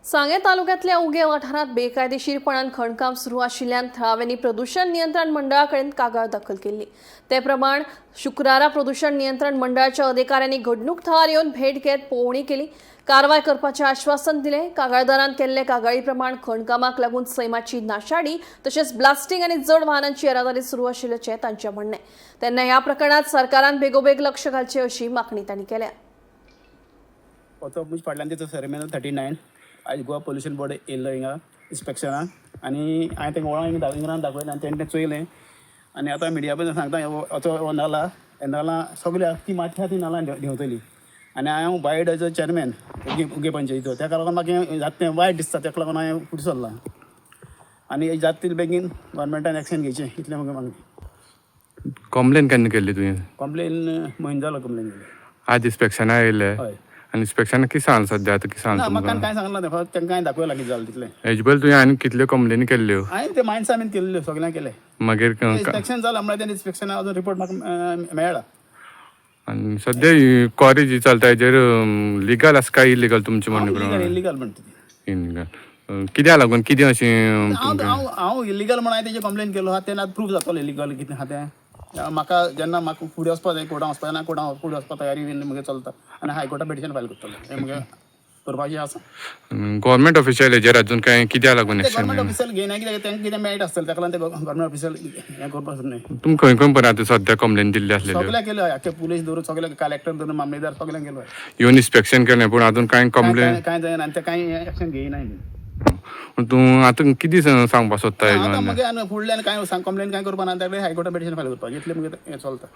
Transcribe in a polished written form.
सांगें तालुक्यांतल्या उगें वाठारांत बेकायदेशीरपणान खणकाम सुरू आशिल्ल्यान थळाव्यांनी प्रदूशण नियंत्रण मंडळा कडेन कागाळ दाखल केल्ली. ते प्रमाण शुक्रारा प्रदूशण नियंत्रण मंडळाच्या अधिकाऱ्यांनी घडणूक थळार येवन भेट घेत पळोवणी केली. कारवाय करपाचें आश्वासन दिलें. कागाळदारान केल्ले कागाळी प्रमाण खणकामाक लागून सैमाची नाशाडी तशेंच ब्लास्टिंग आनी जड वाहनांची येरादारी सुरू आशिल्ल्याचें तांचें म्हणणें. तेन्ना ह्या प्रकरणांत सरकारान बेगोबेग लक्ष घालचें अशी मागणी तांणी केल्या. होतो म्हणजे फाटल्यान तेचो सर्वे 39. आयज गोवा पोल्युशन बोर्ड येयल्लो हिंगा इन्स्पेक्शनाक आनी हांवें तांकां वळोन हिंगा इंग्रान दाखयलें आनी तेणें तें चोयलें. आनी आतां मिडिया पळय सांगता, हो हो नाला, हे नाला सगळी ती माती आहा ती नाला देंवतली. आनी हांव बायड एज अ चॅरमॅन उगे उगे पंचायतीचो, तेका लागून म्हाका हें जाता तें वायट दिसता. तेका लागून हांवें फुडें सरलां आनी हे जाता तितले बेगीन गव्हर्मेंटान एक्शन घेवचें, इतलें म्हाका मागणी. कंप्लेन केन्ना केल्ली तुवें? कंप्लेन म्हयनो जालो कंप्लेन केली. आज इन्स्पेक्शना येयले? हय. आनी इन्स्पेक्शना कितें सांगलें? सद्या आतां कितें ना, सांगलें म्हाका तुमकां? कांय सांगलें ना, फक्त तांकां हांवें दाखयलां कितें जालें तितलें. हेजे पयलीं तुवें आनी कितल्यो कंप्लेनी केल्ल्यो? हांवें ते मायन्सा बीन केल्ल्यो, सगळ्यांक केले. मागीर इन्स्पेक्शन जालां म्हळ्यार तें इन्स्पेक्शन अजून रिपोर्ट म्हाका मेळ्ळा. आनी सद्या ही क्वॉरी जी चलता हेजेर लिगल आसा काय इलिगल तुमचें म्हणणें प्रमाण? इलिगल म्हणटा ती. इलिगल कित्याक लागून, कितें अशें हांव तुमकां? हांव हांव इलिगल म्हणून हांवें तेजेर कंप्लेन केलो आहा, तेन्ना प्रूफ जातलो इलिगल कितें आहा तें. म्हाका जेन्ना म्हाका फुडें वचपा जाय, कोर्टान वचपा जाय, कोर्टान फुडें वचपा तयारी बीन मुगे चलता आनी हायकोर्टान पिटिशन फायल करतलो, हें मुगे करपाचें आसा. गव्हर्मेंट ऑफिशियल हेजेर अजून काय कित्याक लागून ते एक्शन गव्हर्मेंट ऑफिसर घेयना कित्याक, तांकां कितें मेळटा आसतलें, ताका लागून ते गव्हर्मेंट ऑफिसर हें करपाक न्हय. तुमी खंय खंय पर्यंत आतां सद्या कंप्लेन दिल्ली आसलेल्यो? सगळ्याक केलो, आख्खे पुलीस धरून सगळे, कलेक्टर धरून मामलेदार सगळ्यांक केलो. येवन इन्स्पेक्शन केलें पूण अजून कांय कंप्लेन काय जायना आनी ते कांय एक्शन घेयना. तूं आतां कितें सांगपाक सोदता आतां हेजेर? मगे आनी फुडल्यान कांय कंप्लेन कांय करपा ना, ताका हायकोर्टान पिटिशन फायल करपाक, इतलें मुगे हें चलता.